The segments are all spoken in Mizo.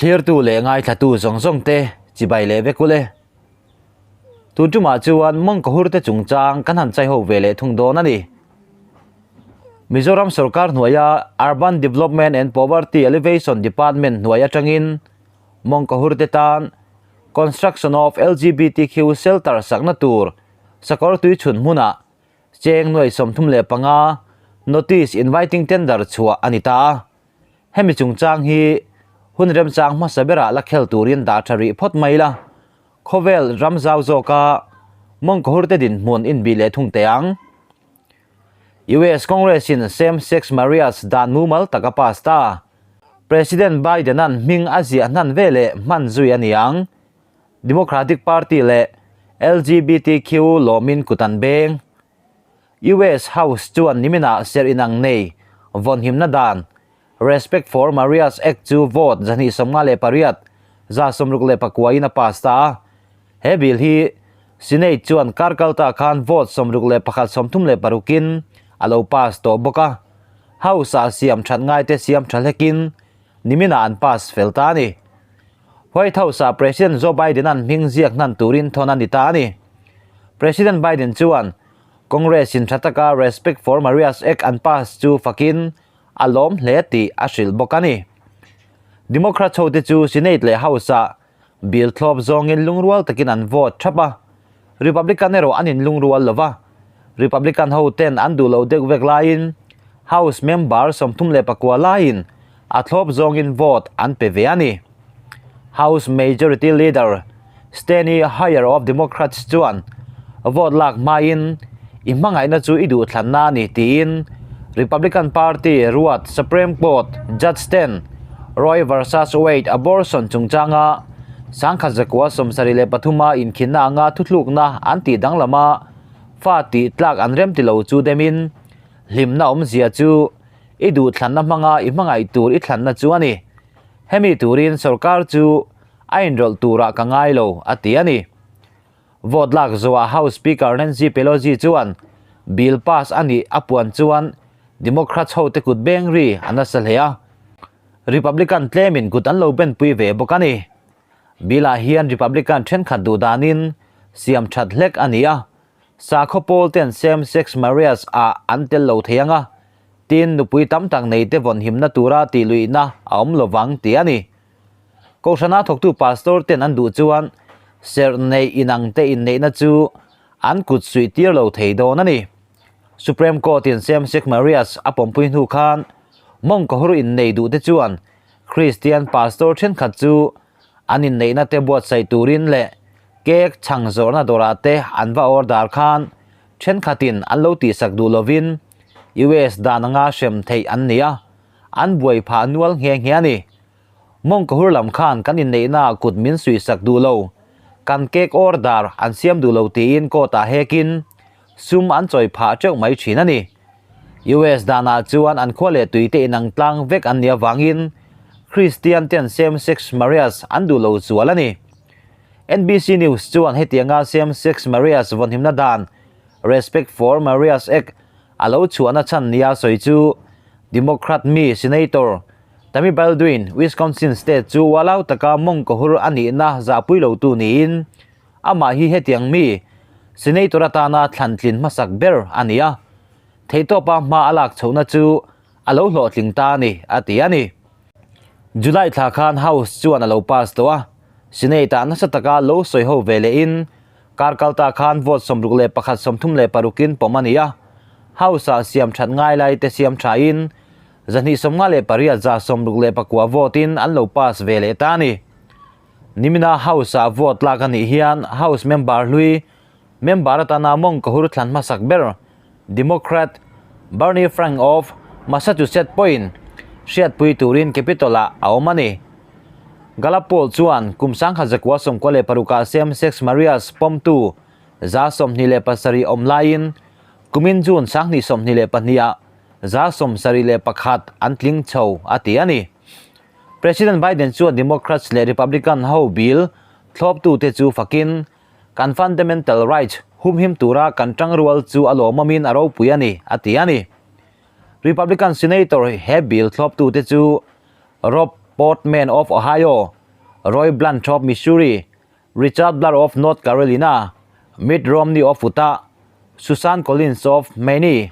Thlirtu leh ngaithlatu zawng zawng te chibai leh vek ule. Tun tumah chuan mawngkaw hurte chungchang kan han chaiho ve leh thung dawn a ni. Mizoram sorkar hnuaia Urban Development and Poverty Alleviation Department hnuai atangin mawngkaw hurte tan Construction of LGBTQ Shelter sakna tur sakawr tui chhun hmunah cheng nuai 35 Notice Inviting Tender chhuah a ni ta a. Hemi chungchang hi hun remchang hmasa berah la khel turin dah tha rih phawt mai la, khawvel ram zau zawka mawngkaw hurte dinhmun inbih leh thung teh ang. US Congress in same sex marriage dan mumal tak a pass ta. President Biden-a'n hming a ziah hnan ve leh hman zui a ni ang. Democratic Party leh LGBTQ lawmin kut an beng. US House chuan niminah ser inang nei vawnhimna dan Respect for Marias Act chu vote 258, 64 in a pass ta a. He bill hi Senate chuan kar kalta khan vote 61 36 in a lo pass tawh bawk a. House ah siam that ngaite siam tha hlekin niminah an pass fel ta a ni. White House ah President Joe Biden an hming ziak hnan turin thawn a ni ta a ni. President Biden chuan Congress in tha taka Respect for Marias Act an pass chu fakin a lawm hle tih a hrilh bawk a ni. Democrats ho te chu Senate leh House ah bill thlawp zawngin lungrual takin an vote thap a, Republican erawh an inlungrual lo va. Republican ho ten an duh loh deuh vek laiin House member 39 laiin a thlawp zawngin vote an pe ve a ni. House Majority Leader Steny Hoyer of Democrats chuan vote lak hmain i hmangaihna chu i duhthlanna a ni tiin Republican Party ruat Supreme Court Judge ten Roe versus Wade abortion chungchanga 1973 a inkhinna anga thuthlukna an tih danglama fa tih tlak an rem ti lo chu demin hlimna awmzia chu i duhthlanna hmanga i hmangaih tur i thlanna chu a ni. Hemi turin sorkar chu a inrawlh turah ka ngai lo, a ti a ni. Vote lak zawhah House Speaker Nancy Pelosi chuan bill pass a nih a puan chuan Democrats hote kut beng ri a nasa hle a, Republican tlemin kut an lo benpui ve bawk a ni. Bill-ah hian Republican thenkhat duh danin siam that hlek a ni a, sakhaw pawl ten same-sex marriage ah an tel lo thei ang a, tin nupui tam tak nei te vawnhimna tura tih luihna a awm lovang tih a ni. Kohhrana thawktu pastor ten an duh chuan serh neih inang te inneihna chu an kut suih tir lo thei dawn a ni. Supreme Court in same-sex marriage a pawmpui hnu khan mawngkawhur innei duh te chuan Christian pastor thenkhat chu an inneihna te buatsaih turin leh cake chhang zawrhna dawrah te an va order khan thenkhatin an lo tihsak duh lovin US dan anga hrem theih an ni a, an buai phah nual nghe nghe a ni. Mawngkawhur lam khan kan inneihnaah kut min suihsak duh lo, kan cake order an siam duh lo tiin court ah hekin sum an chawi phah teuh mai thin a ni. US danah chuan an khua leh tui te inang tlang vek an nih avangin Christian ten same sex marriage an duh lo zual a ni. NBC News chuan hetianga same sex marriage vawnhimna dan Respect for Marriage Act a lo chhuahna chhan nia sawi chu Democrat mi Senator Tammy Baldwin, Wisconsin state chu ualau taka mawngkawhur a nihna zahpui lotu niin amah hi hetiang mi Senator atana thlantlin hmasak ber a ni a, theihtawpa hma a lak chhohna chu a lo hlawhtling ta a ni, a ti a ni. July thla khan House chuan a lo pass tawh a, Senate-ah nasa taka lo sawi ho ve lehin kar kalta khan vote 61 36 in pawm a ni a, House-ah siam that ngai lai te siam thain 258 69 vote in an lo pass ve leh ta a ni. Nimina House-ah vote lak a nih hian House member hlui member atana mawngkawhur thlan hmasak ber Democrat Barney Frank of Massachusetts pawhin hriatpui turin Capitol-ah a awm a ni. Gallup poll chuan kum 1996-ah same-sex marriage pawmtu 27 awm laiin kumin June 2022-ah 71 an tling chho a ti a ni. President Biden chuan Democrats leh Republican ho bill thlawptute chu fakin kan fundamental rights humhim tura kan tangrual chu a lawmawmin a ropui a ni, a ti a ni. Republican Senator he bill thlawptute chu Rob. Portman of Ohio, Roy Blunt of Missouri, Richard Burr of North Carolina, Mitt Romney of Utah, Susan Collins of Maine,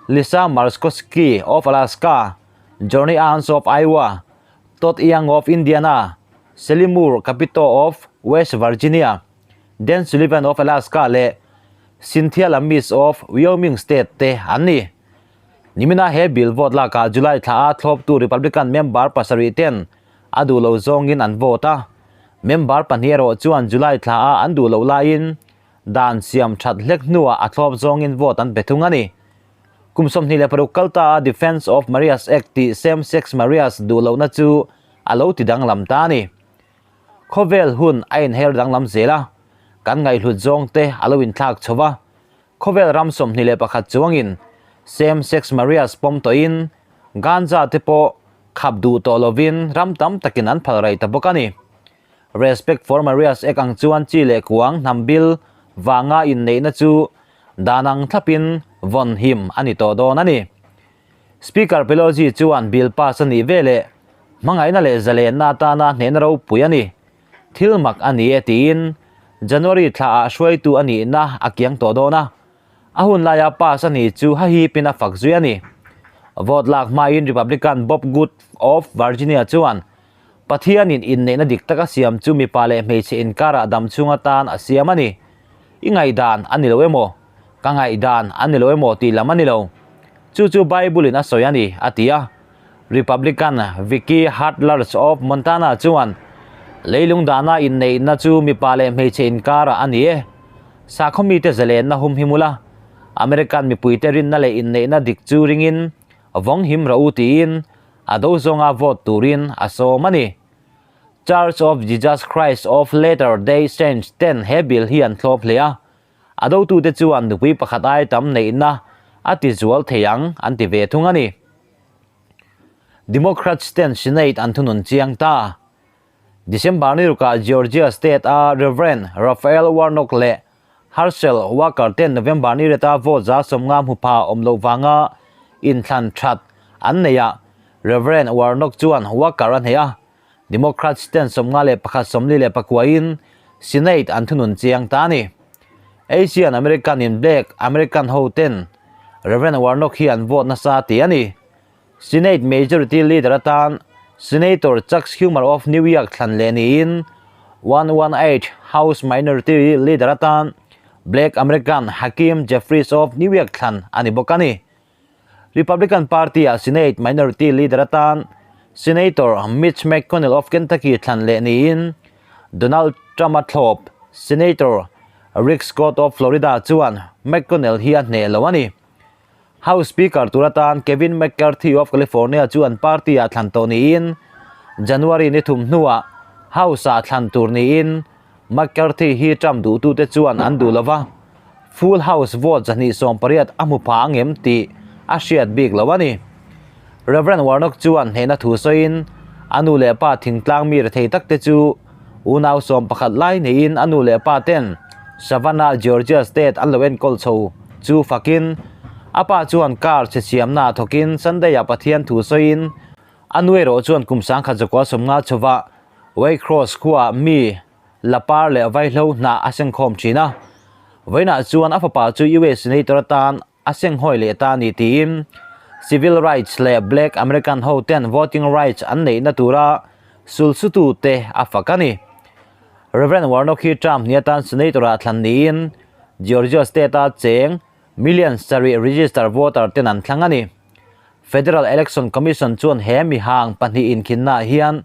Lisa Murkowski of Alaska, Joni Ernst of Iowa, Todd Young of Indiana, Shelley Moore Capito of West Virginia, Dan Sullivan of Alaska leh Cynthia Lummis of Wyoming State te an ni. Nimina he bill vote lakah July thla a thlawptu Republican member pasarih ten a duh lo zawngin an vote a, member pahnih erawh chuan July thla a an duh loh laiin dan siam that hlek hnuah a thlawp zawngin vote an pe thung a ni. Kum 26 kal ta a Defense of Marriage Act tih same-sex marriage duh lohna chu a lo ti danglam ta a ni. Khawvel hun a inher danglam zel a, kan ngaihhlut zawng te a lo inthlak chho va. Khawvel ram 21 chuangin same-sex marriage pawm tawhin ganja te pawh khap duh tawh lovin ram tam takin an phal rei ta bawk a ni. Respect for Marriage Act ang chuan chi leh kuang hnam bil vanga inneihna chu dan ang thlapin vawn him a ni tawh dawn a ni. Speaker Pelosi chuan bill pass a nih veleh hmangaihna leh zalenna atana hnehna ropui a ni. Thil mak a ni e tiin January thlaah hruaitu a nihna a kiang tawh dawn a, a hun laia pass a ni chu hahipin a fak zui a ni. Vote lak hmain Republican Bob Good of Virginia chuan Pathianin inneihna dik taka siam chu mipa leh hmeichhe inkarah dam chhung atan a siam a ni. I ngaihdan a ni lo emaw? Ka ngaihdan a ni lo emaw tih lam a ni lo. Chu chu Bible-in a sawi a ni, a ti a. Republican Vicky Hartlarge of Montana chuan, Leilung dana inneihna chu mipa leh hmeichhe inkarah a ni e. Sakhaw mite zalenna hum hi mula. American mipuite rinna leh inneihna dik chu ringin vawng him rawh u tiin a do zawnga vote turin a sawm a ni. Church of Jesus Christ of Latter Day Saints ten he bill hi an thlawp hle a, a dotute chuan nupui pakhat ai tam neihna a ti zual thei ang an ti ve thung a ni. Democrats ten Senate an thunun chiang ta. December ni rukah Georgia State a Rev. Raphael Warnock leh Herschel Walker ten November ni reta vote 150 hmu pha awm loh vanga inthlan that an nei a, Rev. Warnock chuan Walker a hneh a, Democrats ten 51 44 in Senate an thunun chiang ta a ni. Asian American in Black American ho ten Rev. Warnock hi an vote nasa ti a ni. Senate Majority Leader atan Senator Chuck Schumer of New York thlan leh niin 118 House Minority Leader atan Black American Hakeem Jeffries of New York thlan a ni bawk a ni. Republican Party-ah Senate Minority Leader atan Senator Mitch McConnell of Kentucky thlan leh niin Donald Trump-a thlawp Senator Rick Scott of Florida chuan McConnell hi a hneh lo a ni. House Speaker tur atan Kevin McCarthy of California chu an party-ah thlan tawh niin January ni thum hnuah House-ah thlan tur niin McCarthy hi Trump duhtute chuan an duh lova, full House vote 280 a hmu pha ang em tih a hriat bik lo a ni. Rev Warnock chuan hnehna thu sawiin a nu leh pa thingtlang mi rethei takte chu Unau 11 lai neiin a nu leh pa ten Savannah, Georgia State an lo enkawl chho chu fakin a pa chuan car chhe siamna ah thawkin Sunday-ah Pathian thu sawiin a nu erawh chuan kum 1950 chhovah Waycross khuaah mi lapar leh vaihlo hnah a sengkhawm thin a. Vawiinah chuan a fapa chu US Senator atan a senghawi leh ta a ni tiin Civil Rights leh Black American ho ten voting rights an neihna tura sulsutu te a fak a ni. Rev Warnock hi Trump ni atan Senator ah thlan niin Georgia State a cheng million sarih register voter ten an thlang a ni. Federal Election Commission chuan he mihang pahnih inkhinna ah hian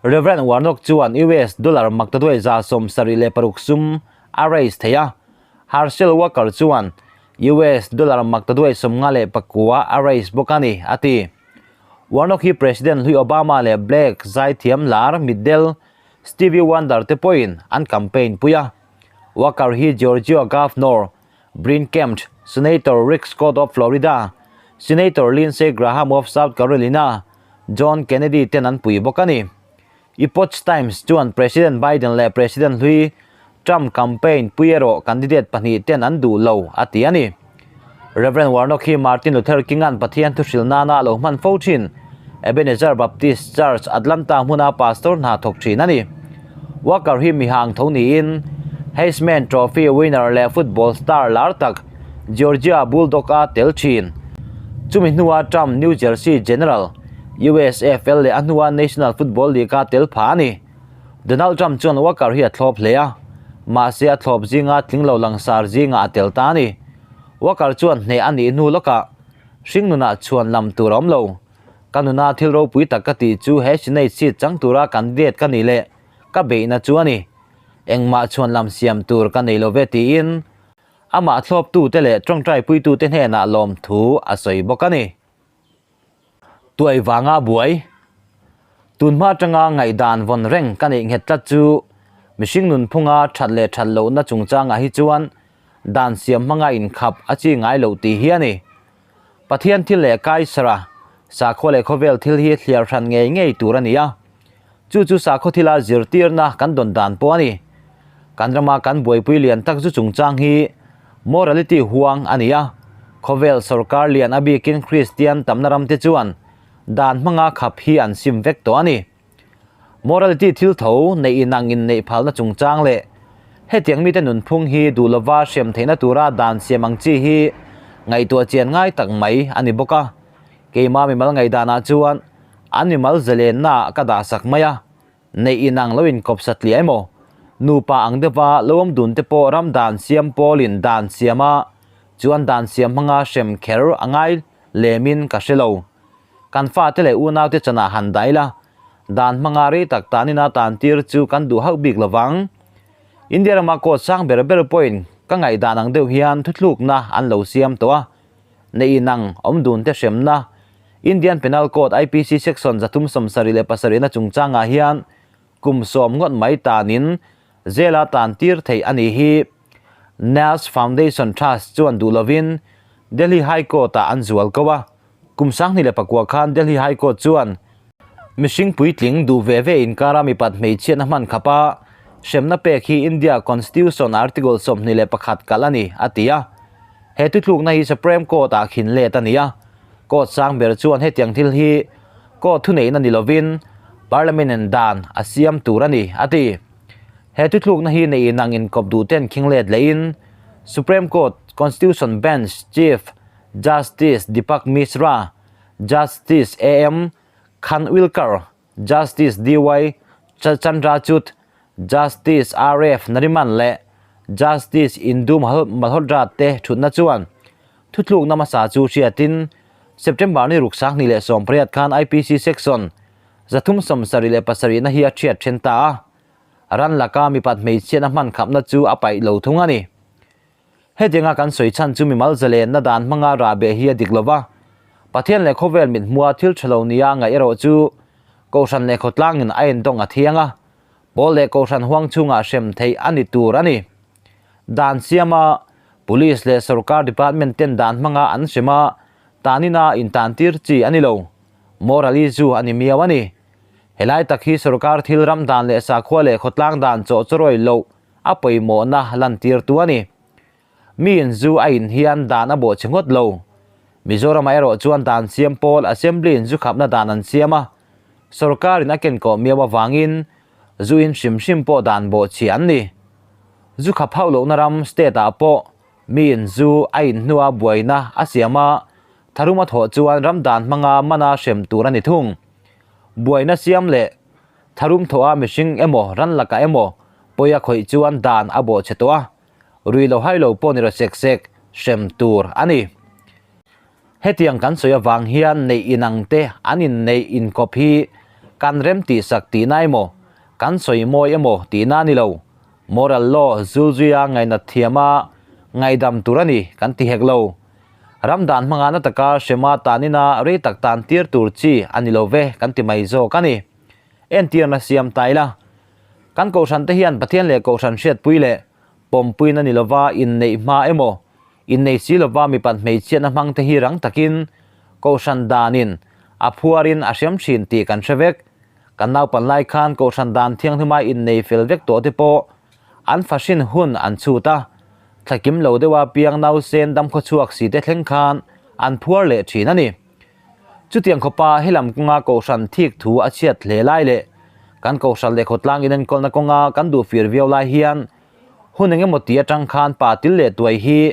Rev Warnock chuan US dollar maktaduai 76 sum a raise thei a, Herschel Walker chuan US dollar maktaduai 59 a raise bawk a ni, a ti. Warnock hi President hlui Obama leh Black zaithiam lar mitdel Stevie Wonder te pawhin an campaign pui a. Walker hi Georgia Governor Brian Kemp, Senator Rick Scott of Florida, Senator Lindsey Graham of South Carolina, John Kennedy ten an pui bawk a ni. Epoch Times chuan President Biden leh President hlui Trump campaign pui erawh candidate pahnih ten an duh lo a ti a ni. Rev Warnock hi Martin Luther King-a'n Pathian thuhrilh nana a lo hman fo thin. Ebenezer Baptist Church, Atlanta hmuna pastor hna thawk thin a ni. Walker hi mihang tho niin Heisman Trophy winner leh football star lar tak Georgia Bulldog-a tel thin. Chumi hnua Trump New Jersey General, USFL leh a hnua National Football League-a tel pha a ni. Donald Trump chuan Walker hi a thlawp hle a, mahse a thlawp zinga tling lo langsar zingah a tel ta a ni. Walker chuan hneh a nih hnu lawkah hringnunah chhuan lam tur a awm lo. Ka nuna thil ropui tak ka tih chu he Senate seat chang tura candidate ka nih leh ka beihna chu a ni. Engmah chhuan lam siam tur ka nei lo ve tiin amah thlawptute leh tawngtaipuitute hnenah lawmthu a sawi bawk a ni. Tuai vanga buai. Tunhma atanga ngaihdan vawn reng ka neih nghet tlat chu mihring nunphunga that leh that lohna chungchangah hi chuan dan siam hmanga inkhap a chi ngai loh tih hi a ni. Pathian thil leh Kaisara, sakhua leh khawvel thil hi thliar hran ngei ngei tur a ni a. Chu chu sakhaw thila zirtirna kan dawn dan pawh a ni. Kan rama kan buaipui lian tak zu chungchang hi morality huang a ni a. Khawvel sorkar lian a bikin Kristian tamna ramte chuan dan hmanga khap hi an sim vek tawh a ni. Morality thil tho neih inang inneih phalna chungchang leh hetiang mite nunphung hi duh lova hrem theihna tura dan siam ang chi hi ngaihtuah chian ngai tak mai a ni bawk a. Keimah mimal ngaihdanah chuan an mimal zalennaah ka dahsak mai a, neih inang lo inkawp satliah emaw, nupa ang deuha lo awm dun te pawh ram dan siam pawlin dan siam a, chuan dan siam hmanga hrem kher a ngai lemin ka hre lo. Kan fate leh unaute chanah han dah ila, dan hmanga rei tak tanina tan tir chu kan duh hauh bik lovang. India rama court sang ber ber pawhin ka ngaihdan ang deuh hian thuthlukna an lo siam tawh a, Neih inang awm dun te hremna Indian Penal Code IPC Section 377 na chungchangah hian kum sawm ngawt mai tanin zela tan tir theih a nih hi. Naz Foundation Trust chuan duh lovin Delhi High Court-ah an zual ko a. Kum 2009 khan Delhi High Court chuan Mihring puitling duh ve ve inkara mipat hmeichhiatna hman khap a, hremna pek hi India Constitution Article 21 kalh a ni, a ti a. He thutlukna hi Supreme Court-ah khin let a ni a. Court sang ber chuan hetiang thil hi court thuneihna ni lovin Parliament-in dan a siam tur a ni, a ti. He thutlukna hi neih inang inkawp duhten khing let lehin Supreme Court Constitution Bench Chief Justice Deepak Misra, Justice AM Khanwilkar, Justice DY Chandrachud, Justice RF Nariman leh Justice Indu Malhotra te thutna chuan thutlukna hmasa chu hriatin September ni ruk 2018 khan IPC Section 377 na hi a thiat then ta a, ran laka mipat hmeichhiatna hman khapna chu a paih lo thung a ni. Hetianga kan sawi chhan chu mimal zalenna dan hmanga rah beh hi a dik lo va, Pathian leh khawvel mit hmua thil tha lo nia ngaih erawh chu Kohhran leh khawtlangin a endawng a thiang a, pawl leh Kohhran huang chhungah hrem theih a ni tur a ni. Dan siama Police leh Sorkar Department ten dan hmanga an hrem a, tanina intantir chi a ni lo. Moral issue a ni miau a ni. Helai tak hi sorkar thil ram dan leh sakhua leh khawtlang dan chawhchawrawi loh a pawimawhna lantirtu a ni. Miin zu a in hian dan a bawh che ngawt lo. Mizoramah erawh chuan dan siam pawl Assembly-in zu khapna dan an siam a, sorkarin a kenkawh miau avangin zu in hrim hrim pawh dan bawh chhia an ni. Zu khap hauh lohna ram state-ah pawh miin zu a in hnua buaina a siam a, tharum a thawh chuan ram dan hmanga mana hrem tur a ni thung. Buaina siam leh Tharum thawh a mihring emaw ran lakah emaw pawi a khawih chuan dan a bawh che tawh a, rui lo hai lo pawh ni rawh sek sek hrem tur a ni. Hetiang kan sawi avang hian neih inang te an inneih inkawp hi kan rem tihsak tihna emaw kan sawi mawi emaw tihna a ni lo. Moral law zulzuia ngainat thiama ngaihdam tur a ni kan ti hek lo. Ram dan hmanga na taka hrema tanina rei tak tan tir tur chi a ni lo ve kan ti mai zawk a ni. Entirna siam ta ila. Kan Kohhran te hian Pathian leh Kohhran hriatpui leh pawmpuina ni lova inneih hma emaw, innei si lova mipat hmeichhiatna hmang te hi rang takin Kohhran danin a phuarin a hriam thin tih kan hre vek. Kan naupan lai khan Kohhran dan thianghlima innei fel vek tawh te pawh an fahrin hun an chhut a, thlakim lo deuha piang nausen damkhawchhuak si te thleng khan an phuar leh thin a ni. Chutiang khawpa helam kawnga Kohhran thik thu a chhiat hle lai leh kan Kohhran leh khawtlang inenkawlna kawnga kan duh fir viau lai hian hun engemaw ti atang khan pa til leh tuai hi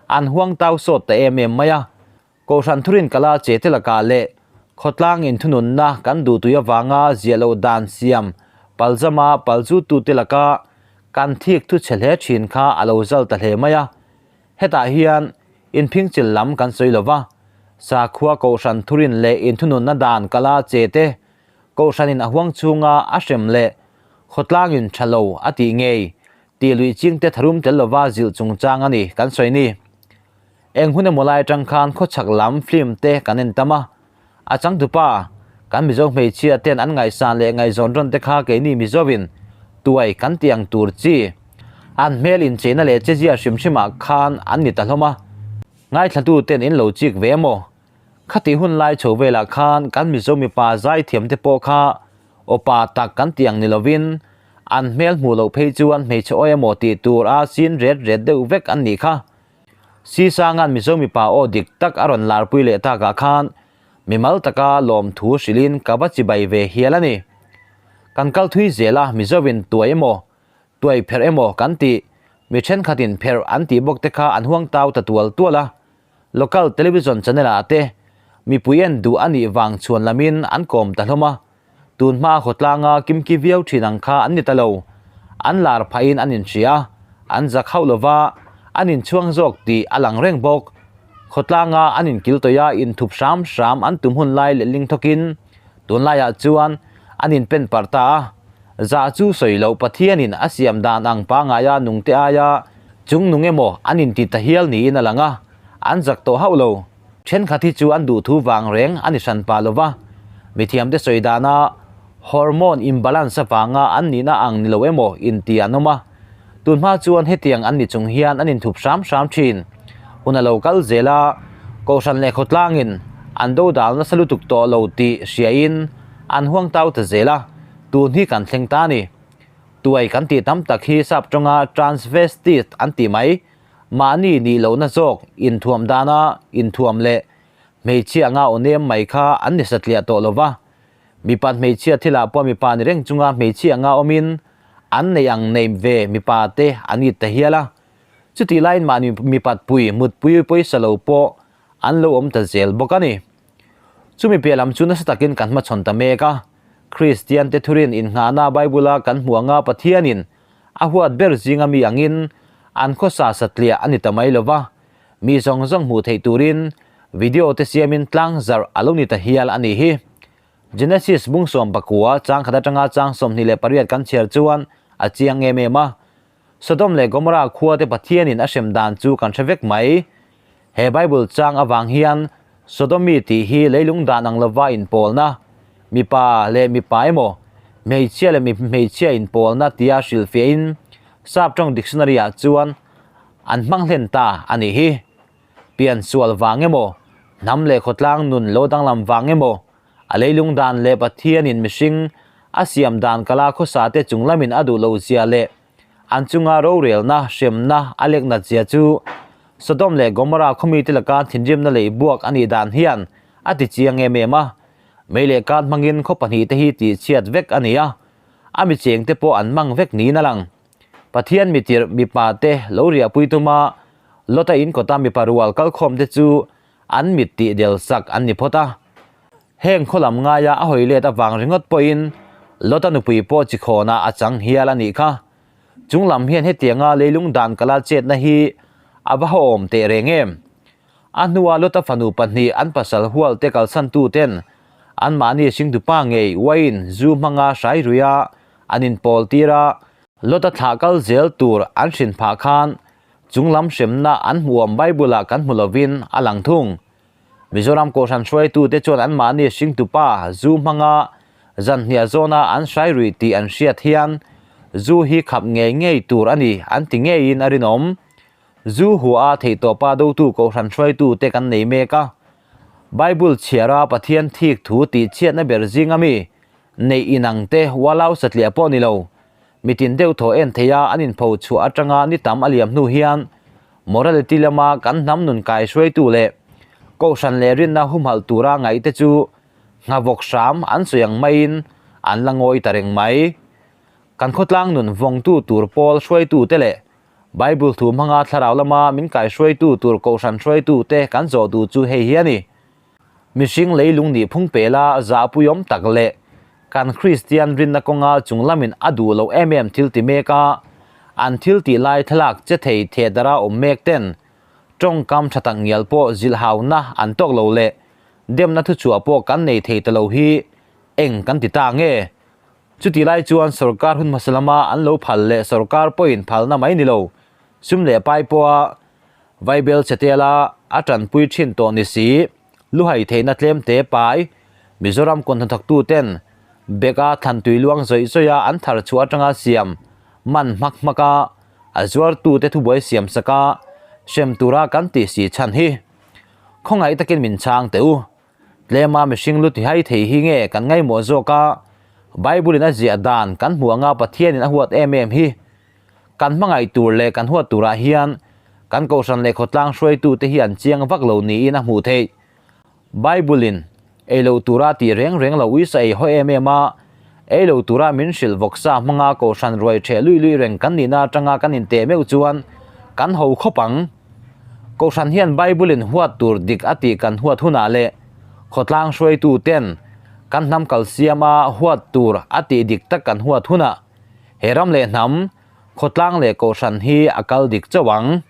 an huang tau sawt ta em em mai a. Kohhran thurin kala che te lakah leh khawtlang inthununna kan duhtui avanga ziah loh dan siam palzama palzutute laka kan thik thu chhe hle thin kha a lo zal ta hle mai a. Hetah hian inphingchil lam kan sawi lo va, sakhua Kohhran thurin leh inthununna dan kala che te Kohhranin a huang chhunga a hrem leh khawtlangin tha lo a tih ngei tih luih chingte tharum tel lova zilh chungchang a ni kan sawi ni. Eng hun emaw lai atang khan khawchhak lam film te kan en tam a, a changtupa kan Mizo hmeichhia ten an ngaihsan leh ngaihzawn rawn te kha keini Mizovin tuai kan tih ang tur chi an hmel incheina leh chezia hrim hrimah khan an ni ta hlawm a, ngaithlatu ten in lo chik ve emaw? Khatih hun lai chho velah khan kan Mizo mipa zaithiam te pawh kha awpa tak kan tih ang ni lovin an hmel hmuh loh phei chuan hmeichhe awi emaw tih tur a sin ret ret deuh vek an nih kha. Sisanga'n Mizo mipa aw dik tak a rawn larpui leh takah khan mimal taka lawmthu hrilhin ka va chibai ve hial a ni. Kan kal thui zel a, Mizovin tuai emaw, tuai pherh emaw kan tih, mi thenkhatin pherh an tih bawk te kha an huang tau ta tual tual a. Local television channel ah te mipui en duh a nih vang chhuan lamin an kawm ta hlawm a. Tun hma khawtlanga kimki viau thin ang kha an ni ta lo. An lar phahin an inhria a, an zak hauh lova an inchhuang zawk tih a lang reng bawk. Khawtlanga an inkil tawih a, inthup hram hram an tum hun lai letling thawkin tunlaiah chuan an inpen parh ta a. Zah chu sawi loh Pathianin a siam dan ang pangaia nungte aia chung nung emaw an inti ta hial niin a lang a, an zak tawh hauh lo. Thenkhat hi chu an duhthu vang reng a ni hran pah lo va, mithiamte sawi dana hormone imbalance avanga an nihna ang ni lo emaw inti an awm a, tunhma chuan hetiang an ni chung hian an inthup hram hram thin. Hun a lo kal zel a, Kohhran leh khawtlangin an dodal nasa lutuk tawh lo tih hriain an huang tau ta zel a, tun hi kan thleng ta a ni. Tuai kan tih tam tak hi sap tawnga transvestite an tih mai. Mahni nih lohna zawk inthuam dana inthuam leh hmeichhia anga aw nem mai kha an ni satliah tawh lo va. Mipa hmeichhia thilah pawh mipa ni reng chunga hmeichhia anga awmin an neih ang nei ve mipa te an it ta hial a. Chutih laiin mahni mipatpui mutpui pawisa lo pawh an lo awm ta zel bawk a ni. Chumi piah lam chu nasa takin kan hmachhawn ta mek a. Kristian te thurin innghahna Bible-a kan hmuh anga Pathianin A huat ber zinga mi angin an khawsa satliah a ni ta mai lo va, mi zawng zawng hmuh theih turin video te siamin tlang zarh a lo ni ta hial a nih hi. Genesis bung 14 chang khat atanga chang 28 kan chhiar chuan a chiang em em a. Sodom leh Gomorrah khua te Pathianin a hrem dan chu kan hre vek mai. He Bible chang avang hian Sodomi tih hi leilung dan ang lova inpawlna, mipa leh mipa emaw, hmeichhia leh hmeichhia inpawlna tia hrilhfiahin Sap tawng dictionary-ah chuan an hmang hlen ta a nih hi. Piansual vang emaw, hnam leh khawtlang nun lo danglam vang emaw, a leilung dan leh Pathianin mihring a siam dan kala khawsate chung lamin a duh loh zia leh An chunga rorelna, hremna a lek nat zia chu Sodom leh Gomorrah khawmite laka thinrimna lei buak a nih dan hian a ti chiang em em a. Mei leh kan hmangin khaw pahnihte hi tihchhiat vek a ni a, a mi chengte pawh an mang vek niin a lang. Pathian mitirh mipa te lo riahpui tuma Lota in kawta mipa rual kalkhawmte chu an mit tih del sak an ni phawt a. Heng khaw lam ngaia a hawi let avang ringawt pawhin Lota nupui pawh chi khawnah a chang hial a nih kha. Chung lam hian hetianga leilung dan kala chetna hi a va hawhawm teh reng em? A hnua Lota fanu pahnih an pasal hual te kalsan tuten anmahni hringtupa ngei uaiin zu hmanga hrai ruia an inpawl tir a, Lota thlah kal zel tur an hrin phah khan chung lam hremna an hmuhawm Bible-ah kan hmu lovin a lang thung. Mizoram Kohhran hruaitute chuan anmahni hringtupa zu hmanga zanhniah zawna an hrai ruih tih an hriat hian zu hi khap ngei ngei tur a ni an ti ngeiin a rinawm. Zu hua a theihtawpa dotu Kohhran hruaitute kan nei mek a. Bible chhiara Pathian thik thu tihchhiatna ber zinga mi neih inang te ualau satliah pawh ni lo. Mitin deuh thaw en theia an inpho chhuah atanga ni tam a liam hnu hian morality lama kan hnam nun kai hruaitu leh Kohhran leh rinna humhalh tura ngaihte chu nghavawk hram an sawi ang maiin an la ngawi ta reng mai. Kan khawtlang nun vawngtu tur pawl hruaitute leh Bible thu hmanga thlarau lama min kaihruaitu tur kohhran hruaitute kan zawh duh chu hei hi a ni. Mihring leilung nih phung pela zahpuiawm tak leh kan Kristian rinna kawnga chung lamin a duh loh em em thil ti mek a, an thil tih lai thlalak che thei theh dara awm mek ten tawngkam tha tak ngial pawh zilhhauna an tawk lo leh demna thuchhuah pawh kan nei thei ta lo hi eng kan ti ta nge? Chuti lai chuan sorkar hun hmasa lama an lo phal leh sorkar pawhin phalna mai ni lo, sum leh pai pawha Vaibel chhetela a tanpui thin tawh ni si, luhai theihna tlem te pai, Mizoram kawn hnathawktu ten bag-a thlantui luang zawih zawih a an thar chhuah atanga siam man hmak hmak a, a zuartute thubuai siam sak a, hrem tura kan tih si chhan hi. Khawngaih takin min chhang teh u. Tlema mihring lu tihai thei hi nge kan ngaimawh zawk a, Bible-in a ziah dan kan hmuh anga Pathianin a huat em em hi. Kan hmangaih tur leh kan huat turah hian kan kohhran leh khawtlang hruaitute hi an chiang vak lo niin a hmuh theih. Bible-in ei lo tura tih reng reng lo uisa ei haw em em a, ei lo tura min hrilh vawksa hmanga kohhran ruai ṭheh luih luih reng kan nihna aṭanga kan inteh meuh chuan kan ho khawp ang. Kohhran hian Bible-in huat tur dik a tih kan huat hunah leh khawtlang hruaituten kan hnam kalsiama huat tur a tih dik tak kan huat hunah he ram leh hnam, khawtlang leh kohhran hi a kal dik chauh ang.